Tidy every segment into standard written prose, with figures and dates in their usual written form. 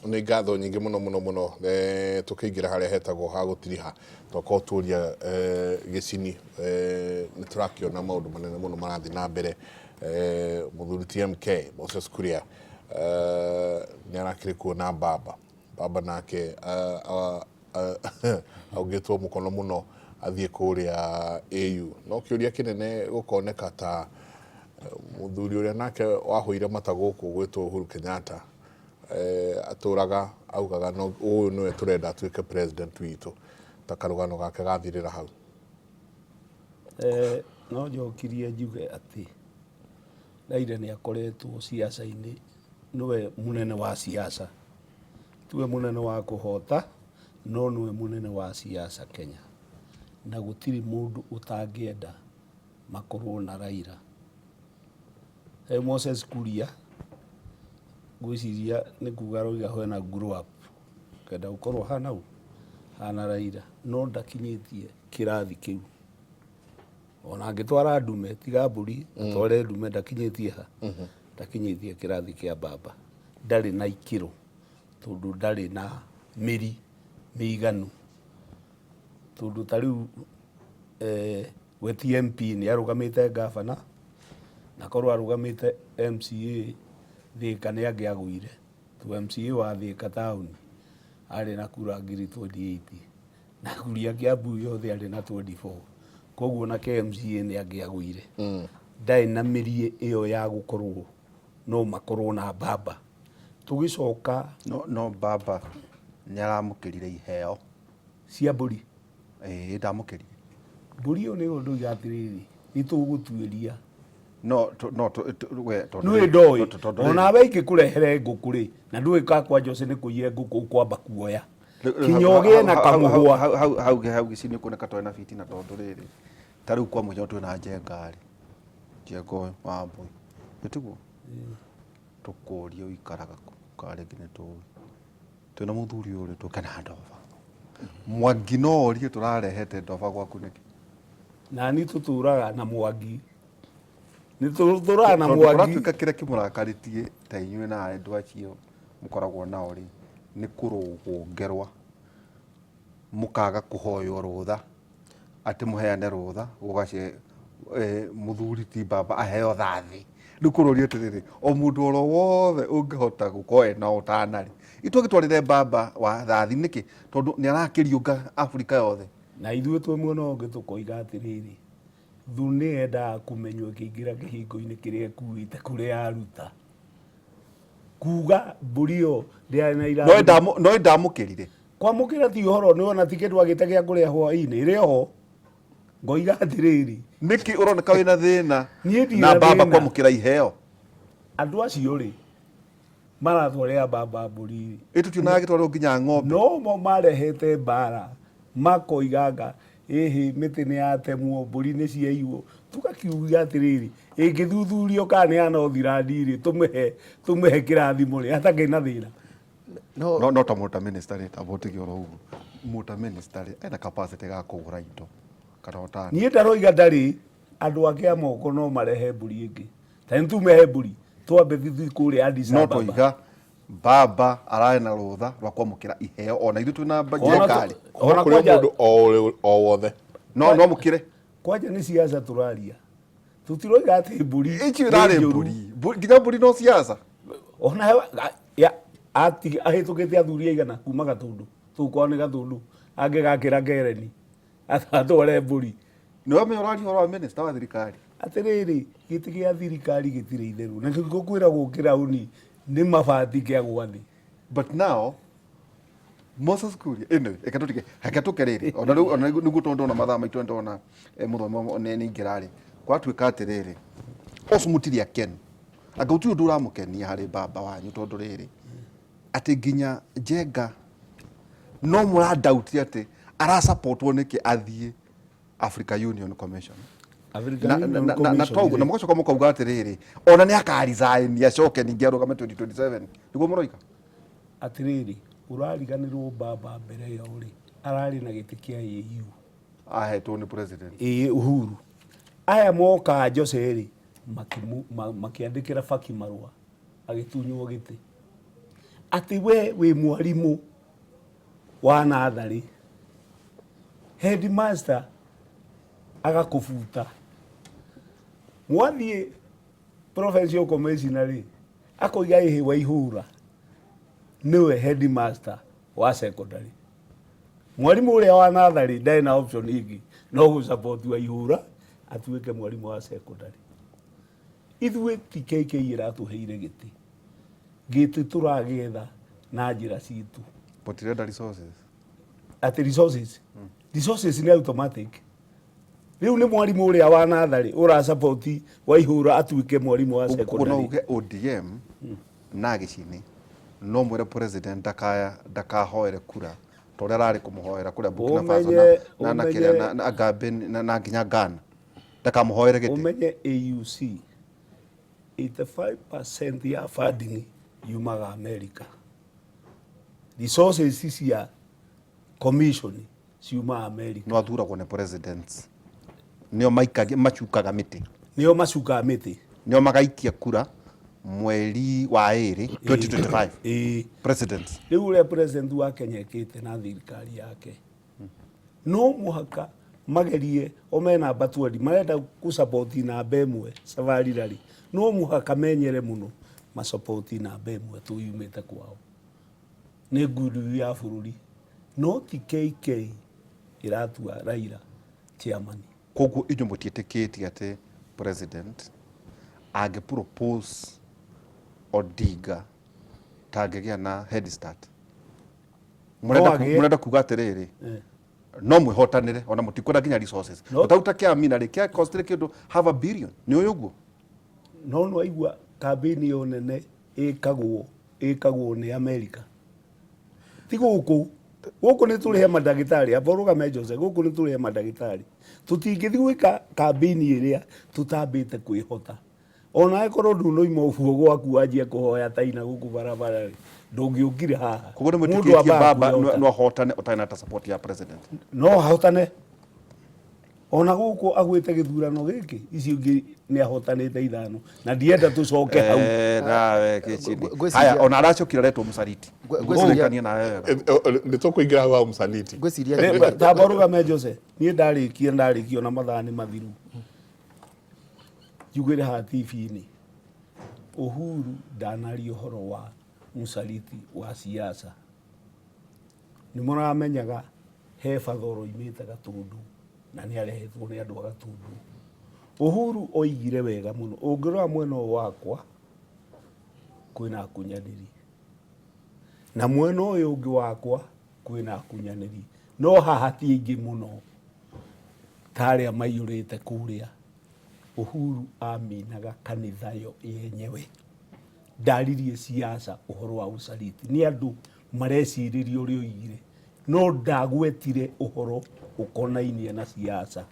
Nĩ ngatho nyingĩ mũno mũno mũno. Tũkĩingĩra harĩa hetagwo ha gũtiriha, twakorwo tuoria gĩcini, nĩ tũrakĩona maũndũ manene mũno marathiĩ na mbere. Mũthuri TMK Moses Kuria nĩ arakĩrĩ kuo na baba baba nake augĩtwo mũkono mũno athiĩ kũrĩa AU. No kĩũria kĩnene gũkoneka ta mũthuri ũrĩa nake wahũire mata gũkũ gwĩtwo Uhuru Kenyatta, atũraga augaga no ũyũ nĩwe tũrenda atuĩke president witũ, ta karũgano gake gathirĩra hau. No njokirie njuge atĩ Raila nĩ akoretwo siasa-inĩ, nĩwe mũnene wa siasa, tiwe mũnene wa kũhota, no nĩwe mũnene wa siasa Kenya, na gũtirĩ mũndũ ũtangĩenda makorwo na Raila. He Moses Kuria, ngwĩciria nĩ kuga aroiga when I grow up, ngenda gũkorwo hana ũ? Hana Raila, no ndakinyĩtie kĩrathi kĩu. Ona angĩtwara ndume, tiga mbũri, atware ndume, ndakinyĩtie ha? Ndakinyĩtie kĩrathi kĩa baba. Ndarĩ na ikĩro, tondũ ndarĩ na mĩri mĩiganu. Tondũ ta rĩu we ti MP, nĩ arũgamĩte ngabana, na korwo arũgamĩte MCA Thĩka nĩ angĩagũire. To MCA wa Thĩka taũni arĩ na kura ngiri 28 na kuria Kiambu yothe arĩ na 24, koguo na KMCA nĩ angĩagũire. Ndarĩ na mĩri ĩyo ya gũkorwo no makorwo na baba. Tũgĩcoka No baba nĩ aramũkĩrire iheo cia mbũri. Ĩĩ, ndamũkĩrire. Mbũri ĩyo nĩ ũndũ uga atĩrĩrĩ, nĩ tũgũtuĩria. No to- no to- to- we tondũ Nĩ rĩrĩ- ndoĩ tondũ rĩrĩ- onawe ingĩkũrehere ngũkũ rĩ, na ndũĩ kakwa Jose nĩ kũiye ngũkũ ũkwamba kuoya kinya ũgĩe na kamũhwa. Hau gĩci nĩ kuoneka twarĩ na bitina, tondũ rĩrĩ, ta rĩu kwa mũhiano twĩna Njenga rĩ, Njenga ũyũ wa mbũi ĩtiguo tũkũrie ũikaraga kũ, kana rĩngĩ nĩ tũĩ twĩna mũthuri ũyũ rĩ, tũke na ndoba. Mwangi no orie tũrarehete ndoba gwaku nĩkĩ? Nani tũtũraga na Mwangi, nĩ tũtũraga na Tondũ Mwangi. kũratuĩka kĩrĩa kĩmũrakarĩtie ta inyuĩ na andũ acio mũkoragwo nao rĩ, nĩ kũrũgwo ngerwa, mũkaga kũhoywo rũtha atĩ mũheane rũtha gũgace mũthuri ti baba aheo thathi. Rĩu kũroria atĩrĩrĩ, o mũndũ oro wothe ũngĩhota gũkorwo ena ũtana rĩ, itwagĩtwarĩre baba wa thathi nĩkĩ? Tondũ nĩ arakĩriũnga Afrika yothe. Na ithuĩ twĩ mwena ũngĩ tũkoiga atĩrĩrĩ, thũ nĩ yendaga kũmenywo ĩkĩingĩra kĩhingo-inĩ kĩrĩa ĩkuĩte kũrĩa yaruta. Kuga mbũri ĩyo ndĩarĩ na irathimo. No ĩndamũkĩrire. Kwamũkĩra ti ũhoro, nĩ wona ti kĩndũ agĩte gĩa kũrĩa hwaĩ-inĩ, ĩrĩ oho. Ngoiga atĩrĩrĩ. Nĩkĩ ũroneka wĩna thĩna Niĩ ndirĩ na na baba thĩna. kwamũkĩra iheo? Andũ acio rĩ, maratwarĩra baba mbũri rĩ. Ĩ tũtionaga agĩtwarĩrwo nginya ng'ombe. No mo marehete mbara, makoiganga ĩhĩ mĩtĩ nĩ yatemwo, mbũri nĩ ciaiywo. Tũgakiuga atĩrĩrĩ, ĩngĩthuthurio kana nĩ ya Northland rĩ, tũmĩhe, tũmĩhe kĩrathimo rĩ, hatakĩrĩ na thĩna. No no ta mũta minister rĩ, ta mũtige oro ũguo. Mũta minister rĩ, ena capacity ga kũgũra indo kana ũtana. Niĩ ndaroiga ndarĩ, andũ ake a moko no marehe mbũri ĩngĩ. Ta nĩ tumehe mbũri, twambe tũthiĩ kũrĩa Addis No Ababa. twoiga baba ararĩ na rũtha rwa kwamũkĩra iheo ona ithuĩ twĩna Ona njenga rĩ. Ona kũrĩ kwanja mũndũ o wothe. No no mũkĩre. Kwanja nĩ siasa tũraria. Tũtiroiga atĩ mbũri Icio nĩ irarĩ njũru. mbũri. Nginya mbũri no siasa. Ona ahĩtũkĩte athuri aigana kuma Gatũndũ. Tũkwao nĩ Gatũndũ. Angĩgakĩra Ngereni. Atware mbũri. Nĩ wamenya ũraria ũhoro wa minister wa thirikari. Atĩrĩrĩ, gĩtĩ gĩa thirikari gĩtirĩ itherũ. Na kĩo kwĩragwo kĩraũni nĩ mabati kĩagwa thĩ. But now Moses Kuria, anyway, reke tũtige, reke tũke rĩrĩ. Ona rĩu, ona rĩu nĩguo tondũ ndona mathaa maitũ ndona mũthomi nĩ ingĩra rĩ. Kwatuĩka atĩrĩrĩ, ũcio mũtirĩ akenu. Anga gũtirĩ ũndũ ũramũkenia harĩ baba wanyu tondũ rĩrĩ, atĩ nginya Njenga no mũradauti atĩ arasapotwo nĩkĩ athiĩ Africa Union Commission. African Na, Union na, na, na, Commission toguo, na rĩ. mũgacoka mũkauga atĩrĩrĩ, ona nĩ akaresign acoke ningĩ arũgame 2027 nĩguo mũroiga. Atĩrĩrĩ, ũrariganĩrwo baba mbere ĩyo rĩ, ararĩ na gĩtĩ kĩa AU. Ahetwo nĩ president. Ĩĩ, Uhuru. Aya moka Jose rĩ, makĩandĩkĩra Faki marũa, agĩtunywo gĩtĩ. Atĩ we wĩ mwarimũ wa natharĩ, headmaster agakũbuta, mwathiĩ provincial commissioner rĩ, akoiga ĩhĩ Waihura nĩwe headmaster wa secondary. Mwarimũ ũrĩa wa natharĩ ndarĩ na option ĩngĩ no gũ support Waihura atuĩke mwarimũ wa secondary. Ithuĩ ti KK ĩratũheire gĩtĩ, gĩtĩ tũragĩetha na njĩra citũ. Mũtirenda resources? Atĩ resources nĩ automatic. Rĩu nĩ mwarimũ ũrĩa wa natharĩ ũra support Waihura atuĩke mwarimũ wa Ũguo no secondary. uge ODM na Gĩcini no mwĩre president ndakaya ndakahoere kura ta ũrĩa ararĩ kũmũhoera kũrĩa Burkina Faso na na kĩrĩa na Gabon na nginya Ghana, ndakamũhoere gĩtĩ. Ũmenye AUC 85% ya funding yumaga America. Resources cia commission ciumaga America. No athuragwo nĩ presidents, nĩo maikagia macukaga mĩtĩ. Nĩo macukaga mĩtĩ. Nĩo magaikia kura mweri wa ĩrĩ 2025. Ĩĩ. Presidents. Rĩu ũrĩa president wa Kenya ĩkĩte na thirikari yake, no mũhaka magerie o me namba 20 marenda gũ support namba ĩmwe Safari Rally, no mũhaka menyere mũno ma support namba ĩmwe tuyumĩte kwao nĩ goodwill ya bũrũri, no ti KK ĩratua Raila chairman. Koguo inyuĩ mũtiĩtĩkĩtie atĩ president angĩ propose Odinga tangĩgĩa na head start? Mũrenda mũrenda kuga atĩrĩrĩ, no mwĩhotanĩre ona mũtikwenda nginya resources? No. Ũtauta kĩa Amina rĩ, kĩa costire kĩndũ half a billion, nĩ ũyũ ũguo? No nĩwaigua kambĩini ĩyo nene ĩkagwo nĩ America, ti gũkũ. Gũkũ nĩ tũrĩhe mandagĩtarĩ, amba ũrũgame Jose, gũkũ nĩ tũrĩhe mandagĩtarĩ. Tũtingĩthiĩ gwĩka kambĩini ĩrĩa tũtambĩte kwĩhota. Ona angĩkorwo ndunoima ũguo gwaku wanjie kũhoya taina gũkũ barabara rĩ, ndũngĩũkire haha. Koguo nĩ Mũndũ mwĩtĩkĩtie ambaga baba kwĩhota. no ahotane ũtarĩ na ta support ya president? No ahotane. Ona gũkũ agwĩte gĩthurano gĩkĩ, icio ingĩ nĩ ahotanĩte ithano, na ndienda tũcoke hau. Eh, nawe Gĩchini. Ngwĩciria- Haya, ona aracokire aretwo mũcariti. Ngwĩciria- Ũrĩkanie nawe wega. Nĩ tũkũingĩra hau ha mũsaliti. Ngwĩciria Tamba ũrũgame Jose, niĩ ndarĩkia ona mathaa nĩ mathiru, njugĩre haha TV-inĩ, Uhuru ndanaria ũhoro wa mũsaliti wa siasa. Nĩ mũramenyaga he bathoro imĩte Gatũndũ na nĩ arehetwo nĩ andũ a Gatũndũ. Uhuru oigire wega mũno, ũngĩrora mwena ũyũ wakwa kwĩna akunyanĩri na mwena ũyũ ũngĩ wakwa kwĩna akunyanĩri, no haha ti aingĩ mũno ta arĩa maiyũrĩte kũrĩa. Uhuru aminaga kanitha yo yenyewe, ndaririe siasa ũhoro wa ũsaliti. Nĩ andũ marecirĩria ũrĩa oigire, no ndagwetire ũhoro ũkonainie na siasa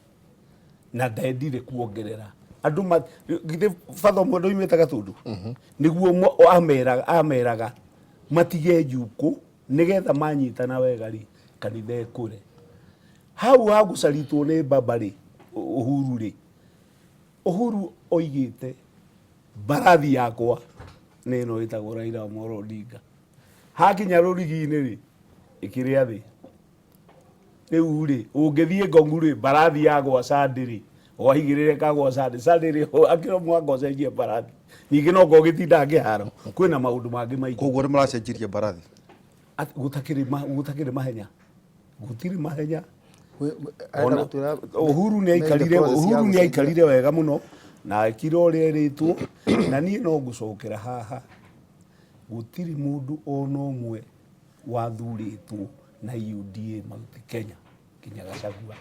na ndendire kuongerera andũ githĩ batho ũmwe ndoimĩte Gatũndũ nĩguo ameraga matige njukũ nĩgetha manyitana wega rĩ, kanitha ĩkũre. Hau ha gũcaritwo nĩ baba rĩ, Uhuru rĩ, Uhuru oigĩte mbarathi yakwa nĩ ĩno ĩtagwo Raila Amolo Odinga, hakinya rũrigi-inĩ rĩ, ĩkĩrĩa thĩ. Rĩu rĩ, ũngĩthiĩ Ngongu rĩ, mbarathi yagwa Sunday rĩ, waigĩrĩre kagwa Sunday, Sunday rĩ, akĩrwo mwaka ũcenjie mbarathi ningĩ no korwo gĩtindaga kĩharo kwĩna maũndũ mangĩ maingĩ. Koguo nĩ mũracenjirie mbarathi? Gũtakĩrĩ mahenya, gũtirĩ mahenya. Arenda gũtwĩra Uhuru nĩ mena aikarire process ya Uhuru nĩ gũcenjia. aikarire wega mũno na ekire ũrĩa erĩtwo, na niĩ no ngũcokera haha, gũtirĩ mũndũ ona ũmwe wathurĩtwo na UDA Mount Kenya nginya Gachagua.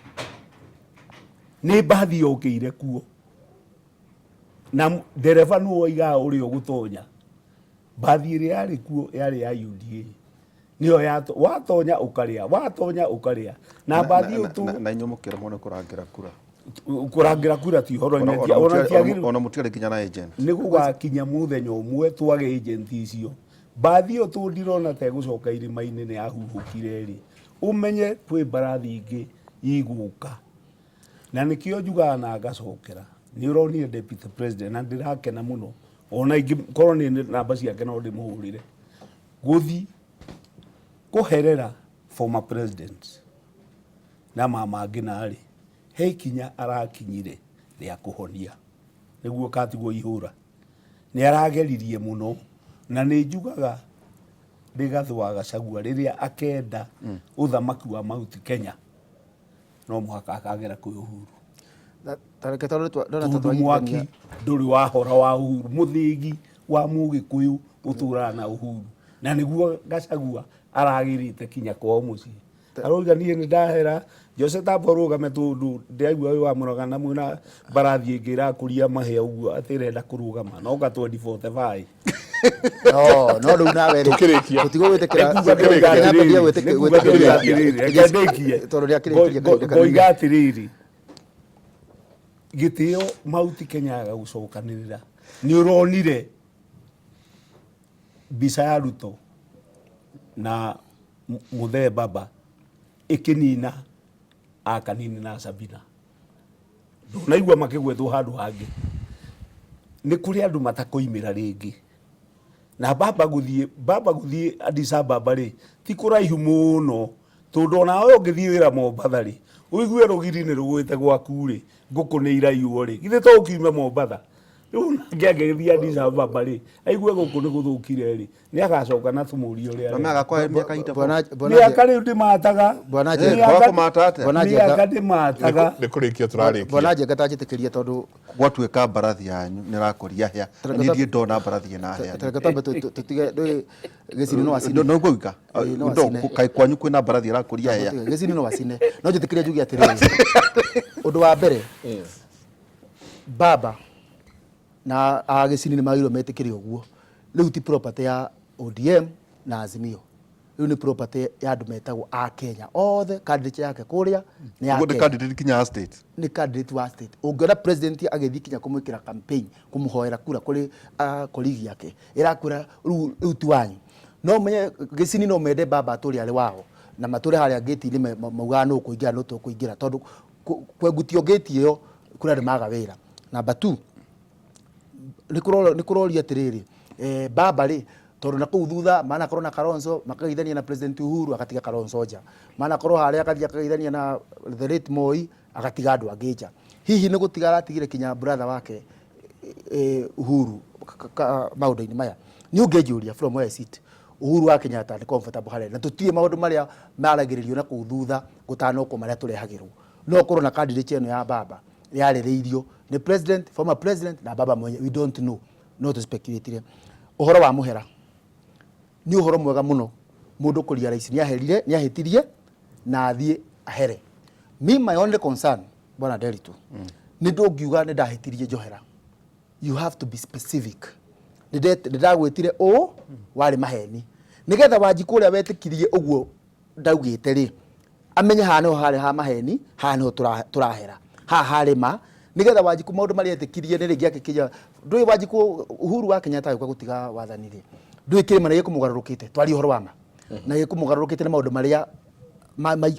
Nĩ mbathi yokĩire kuo na ndereba nĩwe woigaga ũrĩa ũgũtonya. Mbathi ĩrĩa yarĩ kuo yarĩ ya UDA, nĩyo watonya ũkarĩa, watonya ũkarĩa na mbathi ĩyo tu. Na inyuĩ mũkĩremwo nĩ kũrangĩra kura. Kũrangĩra kura ti ũhoro. Ona tiagĩrĩirwo. Ona mũtiarĩ nginya na agent. Nĩ gũgakinya mũthenya ũmwe twage agent icio. Mbathi ĩyo tũ ndirona ta ĩgũcoka irĩma-inĩ, nĩ yahuhũkire rĩ, ũmenye kwĩ mbarathi ingĩ igũka, na nĩkĩo njugaga na ngacokera, nĩ ũronire deputy president na ndĩrakena mũno, ona ingĩkorwo nĩ namba ciake no ndĩmũhũrĩre. Gũthi kũherera former president na mama Ngina rĩ, he ikinya arakinyire rĩa kũhonia nĩguo katigwo ihũra. Nĩ arageririe mũno na nĩ njugaga Rigathĩ wa Gachagua rĩrĩa akenda ũthamaki wa Mount Kenya no mũhaka akagera kwĩ Uhuru. Tareke tondũ ndona ta Tondũ mwaki ndũrĩ wahora wa Uhuru, mũthĩgi wa Mũgĩkũyũ ũtũraga na Uhuru, na nĩguo Gachagua aragĩrĩte kinya kwao mũciĩ. Aroiga niĩ nĩ ndahera Jose tamba ũrũgame tondũ ndĩraigua wĩ wa Mũrang'a na mwĩna mbarathi ĩngĩ ĩrakũria mahĩa ũguo atĩ ĩrenda kũrũgama no ka 2045. No, no rĩu nawe rĩ, Tũkĩrĩkia. tũtigwo gwĩtĩkĩra Nĩkuga ndĩroiga Kĩrambĩrĩria atĩrĩrĩ, nĩkuga ndĩroiga atĩrĩrĩ, reke ndĩkie. Tondũ nĩakĩrĩkirie kahinda kanini. Ngoiga atĩrĩrĩ, gĩtĩo Mauti Kenya yaga gũcokanĩrĩra nĩ ũronire mbica ya Ruto na Mũthee Baba ĩkĩnina Akanini na Sabina, ndũnaigua makĩgwetwo handũ hangĩ. Nĩ kũrĩ andũ matakoimĩra rĩngĩ na baba gũthiĩ, baba gũthiĩ Addis Ababa rĩ ti kũraihu mũno, tondũ onawe ũngĩthiĩ wĩra Mombatha rĩ ũigue rũgiri nĩ rũgwĩte gwaku rĩ, ngũkũ nĩ iraiywo rĩ, githĩ to ũkiume Mombatha? Rĩu nake angĩgĩthiĩ Addis Ababa rĩ aigue gũkũ nĩ gũthũkire rĩ, nĩ agacoka na tũmũrie ũrĩa Na arenda. mĩaka kwa mĩaka ihinda Bwana Mĩaka rĩu ndĩmataga. Bwana Eh, Njenga. kwaga kũmata atĩa? Bwana Njenga. Mĩaka ndĩmataga. Nĩ kũrĩkia tũrarĩkia. Bwana Njenga tanjĩtĩkĩria tondũ Gwatuĩka mbarathi yanyu nĩ ĩrakũria hĩa. Tareke Niĩ ndirĩ ndona mbarathi ĩna hĩa. tareke twambe tũtige ndũĩ gĩcini no acine. No ngũiga. Ĩĩ, no acine. Kaĩ kwanyu kwĩna mbarathi ĩrakũria hĩa. Gĩcini no acine. No njĩtĩkĩrie njuge atĩrĩrĩ, ũndũ wa mbere baba na a gĩcini nĩ magĩrĩirwo metĩkĩre ũguo. Rĩu ti property ya ODM na Azimio, rĩu nĩ property ya andũ metagwo a Kenya othe. Candidate yake kũrĩa nĩ ya Ũguo nĩ Kenya. candidate kinya ya state. Nĩ candidate wa state. Ũngĩona president agĩthiĩ kinya kũmwĩkĩra campaign, kũmũhoera kura kũrĩ colleague yake, ĩrakwĩra rĩu ti wanyu. No menye gĩcini no mende baba atũre arĩ wao na matũre harĩa gate-inĩ, maugaga nũ ũkũingĩra nũ tũkũingĩra, tondũ kwengutio gate ĩyo kũrĩ andũ maga wĩra. Number two, nĩ kũroria atĩrĩrĩ, baba rĩ, tondũ na kũu thutha manakorwo na Kalonzo makageithania na President Uhuru agatiga Kalonzo nja, manakorwo harĩa akathiĩ akageithania na the late Moi agatiga andũ angĩ nja. Hihi nĩ gũtiga aratigire kinya brother wake Uhuru maũndũ-inĩ maya? Nĩ ũngĩnjũria, from where I sit, Uhuru wa Kenyatta nĩ comfortable harĩa, na tũtiũĩ maũndũ marĩa maragĩrĩrio na kũu thutha gũtanokwo marĩa tũrehagĩrwo. No ũkorwo na candidate ĩno ya baba yarĩrĩirio nĩ president, former president na baba mwenye, we don't know, no tũ speculate. Ũhoro wa mũhera nĩ ũhoro mwega mũno mũndũ kũria rais nĩ aherire, nĩ ahĩtirie na athiĩ ahere. Me, my only concern, bwana Nderitu, nĩ ndũngiuga nĩ ndahĩtirie njohera. You have to be specific. Nĩ ndagwĩtire ũũ warĩ maheni, nĩgetha Wanjikũ ũrĩa wetĩkirie ũguo ndaugĩte rĩ amenye haha nĩho harĩ ha maheni, haha nĩho tũrahera, haha harĩ ma, nĩgetha Wanjikũ maũndũ marĩa etĩkirie nĩ rĩngĩ akĩkinya ndũĩ Wanjikũ Uhuru wa Kenyatta agĩũka gũtiga wathani rĩ, ndũĩ kĩrĩma nĩ gĩkũmũgarũrũkĩte, twarie ũhoro wa ma, na gĩkũmũgarũrũkĩte nĩ maũndũ marĩa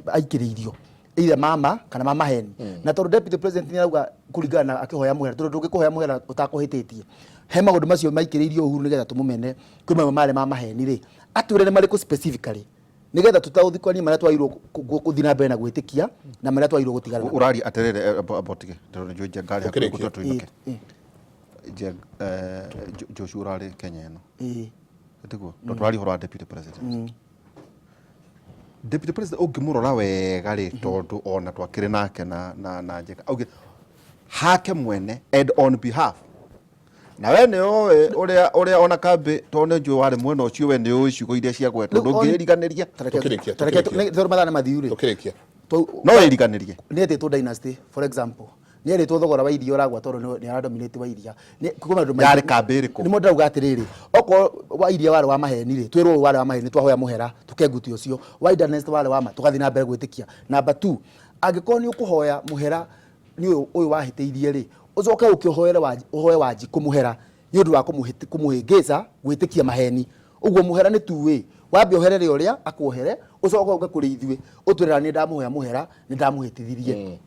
aikĩrĩirio either mama kana ma maheni. Na tondũ deputy president nĩ arauga kũringana na akĩhoya mũhera, tondũ ndũngĩkũhoya mũhera ũtakũhĩtĩtie, he maũndũ macio maikĩrĩirio Uhuru nĩgetha tũmũmene kwĩ mamwe marĩ ma maheni rĩ, atwĩre nĩ marĩkũ specifically, nĩgetha tũtaũthikanie marĩa twagĩrĩirwo gũthiĩ na mbere na gwĩtĩkia na marĩa twagĩrĩirwo gũtigana namo. Ũraria atĩrĩrĩ, amba ũtige, tondũ nĩ njũĩ Njenga arĩ hakuhĩ Ũkĩrĩkia. gũtua tũinũke. Joshua ũrarĩ Kenya ĩno, tiguo? Tondũ tũraria ũhoro wa deputy president. Deputy president ũngĩmũrora wega rĩ, tondũ ona twakĩrĩ nake na Njenga, augire hake mwene and on behalf, na we nĩ ũĩ ũrĩa ona kambĩ, tondũ nĩ njũĩ warĩ mwena ũcio, we nĩ ũĩ ciugo iria ciagwetwo, Rĩu ndũngĩriganĩria. Tũkĩrĩkia, Tareke tũkĩrĩkia. tondũ mathaa nĩ mathiu rĩ, Tũkĩrĩkia. No wĩriganĩrie. Nĩ etĩtwo dynasty, for example, nĩ erĩtwo thogora wa iria ũragwa tondũ nĩ aradominate wa iria. Kwĩ maũndũ maingĩ. Yarĩ kambĩ ĩrĩkũ? Nĩmo ndĩrauga atĩrĩrĩ, okorwo wa iria warĩ wa maheni rĩ, twĩrwo ũyũ warĩ wa maheni, twahoya mũhera tũkenguti ũcio. Wa dynasty warĩ wa ma, tũgathiĩ na mbere gwĩtĩkia. Number two, angĩkorwo nĩ ũkũhoya mũhera nĩ ũyũ wahĩtĩirie rĩ, ũcoke ũke ũhoere ũhoe Wanjikũ mũhera nĩ ũndũ wa kũmũhĩngĩca gwĩtĩkia maheni. Ũguo mũhera nĩ tuĩ, wambe ũherere ũrĩa akuohere, ũcoke ũke kũrĩ ithuĩ ũtwĩre nĩ ndamũhoya mũhera, nĩ ndamũhĩtithirie.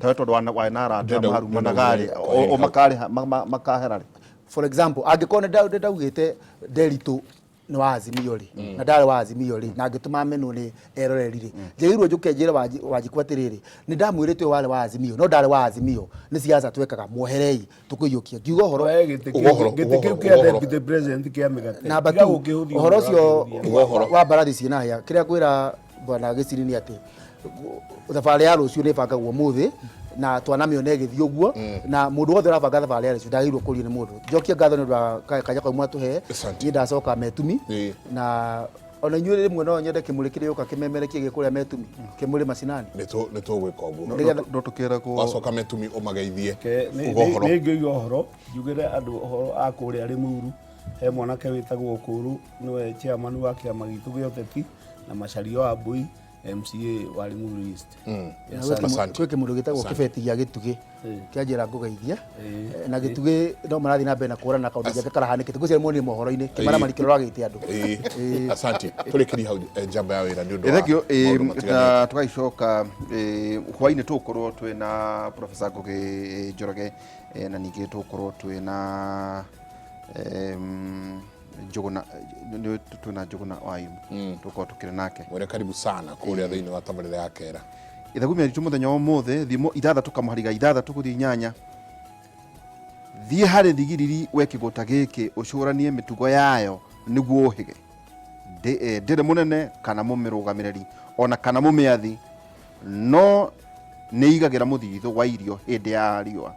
Tawe tondũ warĩ na arata marumanaga rĩ, ndĩrenda o makarĩha makahera rĩ. For example, angĩkorwo nĩ ndaugĩte Nderitu Nĩ wa Azimio rĩ, na ndarĩ wa Azimio rĩ, na ngĩtũma menwo nĩ eroreri rĩ, njĩrĩirwo njũke njĩre Wanjikũ atĩrĩrĩ, nĩ ndamwĩrĩte ũyũ warĩ wa Azimio, no ndarĩ wa Azimio, nĩ siasa twekaga, mwoherei tũkũiyũkia. Ngiuga ũhoro Oe gĩtĩ Uga ũhoro, gĩtĩ uga kĩu ũhoro, kĩa uga ũhoro. deputy president kĩa mĩgate. Namba Tiga 2 gũkĩhũthia ũhoro ũguo ũcio ũrakĩhũthia. Uga ũhoro. Wa mbarathi ciĩna hĩa, kĩrĩa ngwĩra bwana Gĩciri nĩ atĩ thabarĩ ya rũciũ nĩ ĩbangagwo ũmũthĩ, na twanamĩona ĩgĩthiĩ ũguo, na mũndũ wothe ũrabanga thabarĩ ya rũciũ ndagĩrĩirwo kũrio nĩ mũndũ. Njokie ngatho nĩ ũndũ wa kanya kau mwatũhe. Asante. Niĩ ndacoka Metumi, na ona inyuĩ rĩmwe no nyende kĩmũrĩ kĩrĩa gĩũka kĩmemerekie gĩ kũrĩa Metumi, kĩmũrĩ macinani. Nĩ tũgwĩka ũguo. Nĩgetha- No tũkĩragwo. Wacoka Metumi ũmageithie. Nĩ Uga ũhoro. nĩ ngĩiga ũhoro njugĩre andũ ũhoro a kũrĩa Rĩmuru, he mwanake wĩtagwo Kũrũ, nĩwe chairman wa kĩama gitũ gĩa ũteti, na Macaria wa Mbui, MCA wa Limuru East. Yes, Na Asante. gwĩ kĩmũndũ gĩtagwo kĩbeti gĩa gĩtugĩ kĩanjĩra ngũgeithie. Na gĩtugĩ no marathiĩ na mbere na kũrana kaũndũ gĩake karahanĩkĩte ngwĩciria muonire mohoro-inĩ kĩmaramari kĩroragĩte andũ. Ĩĩ, asante. Tũrĩkĩrie hau njamba ya wĩra nĩ ũndũ wa Thank you. maũndũ matiganĩte. Na tũgagĩcoka hwainĩ tũgũkorwo twĩna Professor Ngũgĩ Njoroge, na ningĩ tũgũkorwo twĩna Njũgũna, nĩ twĩna Njũgũna wa Irũ, tũgũkorwo tũkĩrĩ nake. Mwĩre karibu sana kũrĩa thĩinĩ wa tabarĩra ya kera. Ithagumia ritũ mũthenya wa ũmũthĩ, thimo 6 kamũhariga 6 gũthiĩ 8. Thiĩ harĩ thigiriri we kĩgũta gĩkĩ, ũcũranie mĩtugo yayo nĩguo ũhĩge. Ndĩrĩ mũnene kana mũmĩrũgamĩrĩri ona kana mũmĩathi, no nĩ igagĩra mũthithũ wa irio hĩndĩ ya riũa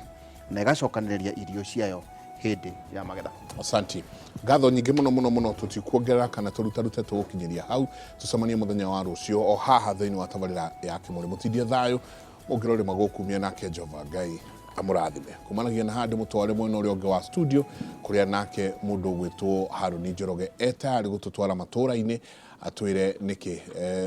na ĩgacokanĩrĩria irio ciayo hĩndĩ ya magetha. Asanti, ngatho nyingĩ mũno mũno mũno. Tũtikuongerera kana tũrutarute, tũgũkinyĩria hau. Tũcemanie mũthenya wa rũciũ o haha thĩinĩ wa tabarĩra ya Kĩmũrĩ. Mũtindie thayũ, mũngĩrorĩ magũkumia, nake Jehova Ngai amũrathime. Kumanagia na handũ mũtware mwena ũrĩa ũngĩ wa studio, kũrĩa nake mũndũ ũgwĩtwo Haruni Njoroge etayarĩ gũtũtwara matũũra-inĩ atwĩre nĩkĩ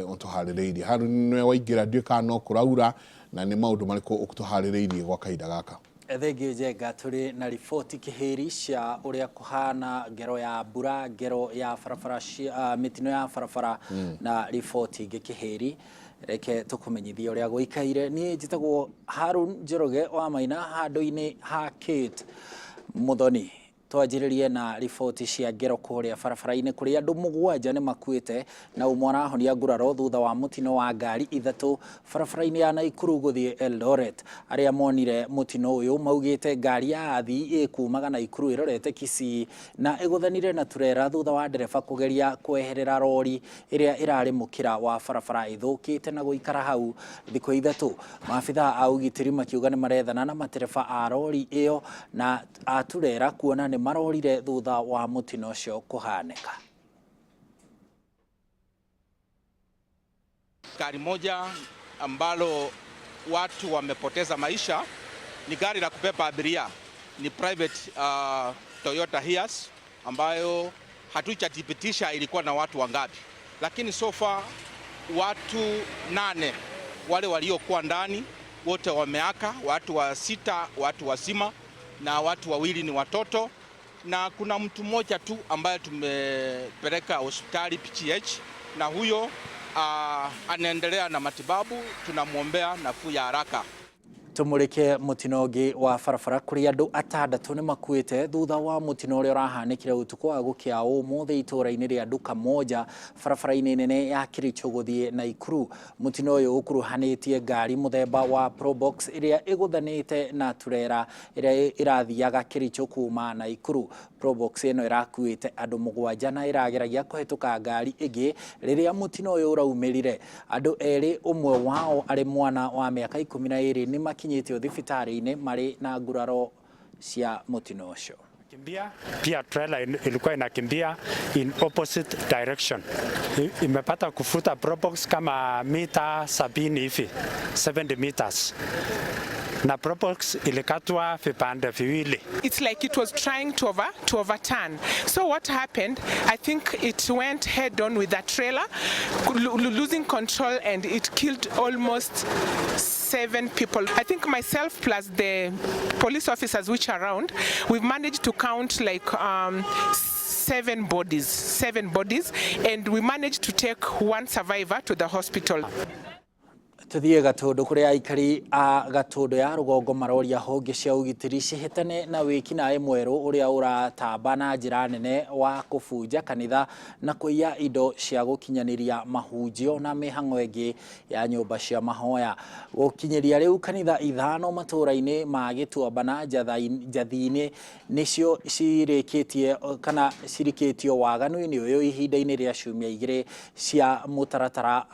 ũtũharĩrĩirie. Haruni, nĩwe waingĩra, ndiũĩ kana no kũraura, na nĩ maũndũ marĩkũ ũtũharĩrĩirie gwa kahinda gaka? Thengiũ Njenga, tũrĩ na riboti kĩhĩri cia ũrĩa kũhana, ngero ya mbura, ngero ya barabara cia mĩtino ya barabara na riboti ingĩ kĩhĩri. Reke tũkũmenyithie ũrĩa gũikaire. Niĩ njĩtagwo Harun Njoroge wa Maina handũ-inĩ ha Kate Muthoni. Twanjĩrĩrie na riboti cia ngero kũrĩa barabara-inĩ, kũrĩa andũ 7 nĩ makuĩte na ũmwe arahonia nguraro thutha wa mũtino wa ngari 3 barabara-inĩ ya Naikuru gũthiĩ Eldoret. Arĩa monire mũtino ũyũ maugĩte ngari ya athii ĩkumaga Naikuru ĩrorete Kisii na ĩgũthanire na turera thutha wa ndereba kũgeria kweherera rori ĩrĩa ĩrarĩ mũkĩra wa barabara ĩthũkĩte na gũikara hau thikũ 3. Maabithaa a ũgitĩri makiuga nĩ marethana na matereba a rori ĩyo na a turera kuona nĩ marorire thutha wa mũtino ũcio kũhanĩka. Gari moja ambalo watu wamepoteza maisha ni gari la kubeba abiria, ni private Toyota Hiace ambayo hatujathibitisha ilikuwa na watu wangapi, lakini so far watu 8 wale waliokuwa ndani wote wameaka, watu wa 6 watu wazima na watu 2 ni watoto, na kuna mtu mmoja tu ambaye tumepeleka hospitali PGH, na huyo anaendelea na matibabu, tunamwombea nafuu ya haraka. Tumurike mutino ũngĩ wa barabara kũrĩa andũ 6 nĩ makuĩte thutha wa mũtino ũrĩa ũrahanĩkire ũtukũ wa gũkĩa ũmũthĩ itũũra-inĩ rĩa Duka Moja barabara-inĩ nene ya Kericho gũthiĩ Naikuru. Mũtino ũyũ ũkuruhanĩtie ngari mũthemba wa Probox ĩrĩa ĩgũthanĩte na turera ĩrĩa ĩrathiaga Kericho kuma Naikuru. Probox ĩno ĩrakuĩte andũ 7 na ĩrageragia kũhetũka ngari ĩngĩ rĩrĩa mũtino ũyũ ũraumĩrire. Andũ 2, ũmwe wao arĩ mwana wa mĩaka 12, nĩ makinyĩtio thibitarĩ-inĩ marĩ na nguraro cia mũtino ũcio. Kimbia, pia trailer ilikuwa inakimbia in opposite direction. Imepata kufuta Probox kama mita 70 hivi, 70 meters. Na Probox ilikatwa vipande viwili. It's like it was trying to overturn. So what happened, I think it went head on with that trailer, losing control, and it killed almost 7 people. I think myself plus the police officers which are around, we've managed to count like 7 bodies, and we managed to take 1 survivor to the hospital. Tuthiĩ Gatũndũ kũrĩa aikari a Gatũndũ ya rũgongo maroria honge cia ũgitĩri cihĩtane na wĩkinaĩ mwerũ ũrĩa ũratamba na njĩra nene wa kũbunja kanitha na kũiya indo cia gũkinyanĩria mahunjio na mĩhang'o ĩngĩ ya nyũmba cia mahoya. Gũkinyĩria rĩu kanitha 5 matũũra-inĩ ma Gĩtuamba na Njathi-inĩ nĩcio cirĩkĩtie kana cirikĩtio waganu-inĩ ũyũ ihinda-inĩ rĩa ciumia 2 cia mũtaratara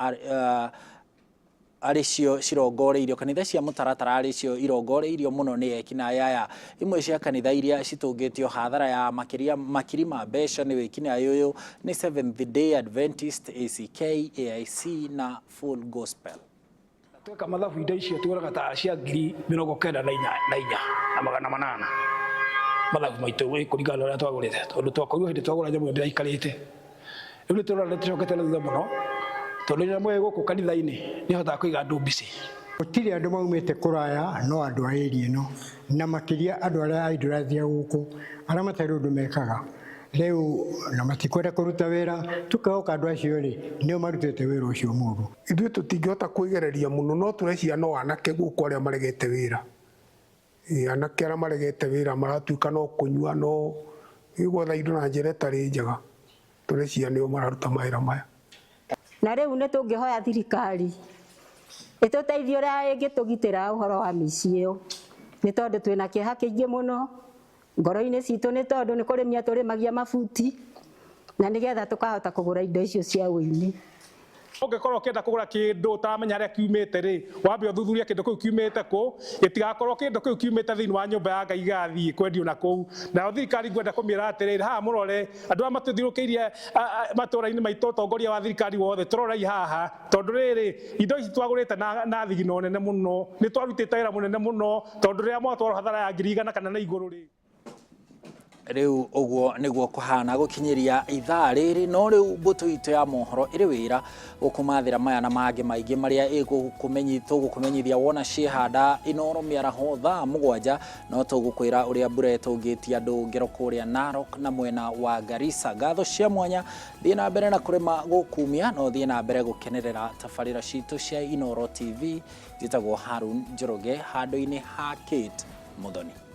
arĩ cio cirongoreirio kanitha cia mũtaratara arĩ cio irongoreirio mũno nĩ ekinaĩ aya. Imwe cia kanitha iria citũngĩtio hathara ya makĩria makiri ma mbeca nĩ wĩkinaĩ ũyũ nĩ Seventh Day Adventist, ACK, AIC na Full Gospel. Tweka mathabu indo icio tugũraga ta cia 94 na 800 mathabu maitũ kũringana na ũrĩa twagũrĩte, tondũ twakorirwo hĩndĩ twagũra nyamũ ĩyo ndĩraikarĩte. Rĩu nĩ tũrona nĩ tũcokete na thutha mũno, tondũ nyamũ ĩyo gũkũ kanitha-inĩ nĩ ĩhotaga kũiga andũ busy. Gũtirĩ andũ maumĩte kũraya no andũ a area ĩno, na makĩria andũ arĩa a indurathia gũkũ, arĩa matarĩ ũndũ mekaga rĩu na matikwenda kũruta wĩra, tũkehoka andũ acio rĩ nĩo marutĩte wĩra ũcio mũru. Ithuĩ tũtingĩhota kwĩgereria mũno, no tũreciria no anake gũkũ arĩa maregete wĩra. Anake arĩa maregete wĩra maratuĩka no kũnyua no gwetha indo na njĩra ĩtarĩ njega, tũreciria nĩo mararuta mawĩra maya. Na rĩu nĩ tũngĩhoya thirikari ĩtũteithie ũrĩa ĩngĩtũgitĩra ũhoro wa mĩici ĩyo, nĩ tondũ twĩna kĩeha kĩingĩ mũno ngoro-inĩ citũ, nĩ tondũ nĩ kũrĩmia tũrĩmagia mabuti na nĩgetha tũkahota kũgũra indo icio cia ũini. Ũngĩkorwo ũkĩenda kũgũra kĩndũ ũtaramenya harĩa kiumĩte rĩ, wambe ũthuthurie kĩndũ kĩu kiumĩte kũ, gĩtigakorwo kĩndũ kĩu kiumĩte thĩinĩ wa nyũmba ya Ngai gĩgathiĩ kwendio na kũu. Nayo thirikari ngwenda kũmĩra atĩrĩrĩ, haha mũrore andũ aya matũthiũrũkĩirie matũũra-inĩ maitũ, ũtongoria wa thirikari wothe tũrorei haha, tondũ rĩrĩ indo ici twagũrĩte na thigino nene mũno, nĩ twarutĩte wĩra mũnene mũno, tondũ rĩrĩa mwatwarwo hathara ya 100,000 kana na igũrũ rĩ. Rĩu ũguo nĩguo kũhana gũkinyĩria ithaa rĩrĩ, no rĩu mbũtũ itũ ya mohoro ĩrĩ wĩra gũkũmathĩra maya na mangĩ maingĩ marĩa tũgũkũmenyithia wona ciĩhanda Inooro mĩaraho thaa 7, no tũgũkwĩra ũrĩa mbura ĩtũngĩtie andũ ngero kũrĩa Narok na mwena wa Garissa. Ngatho cia mwanya thiĩ na mbere na kũrĩma gũkumia, no thiĩ na mbere gũkenerera tabarĩra citũ cia Inooro TV. Njĩtagwo Harun Njoroge handũ-inĩ ha Kate Muthoni.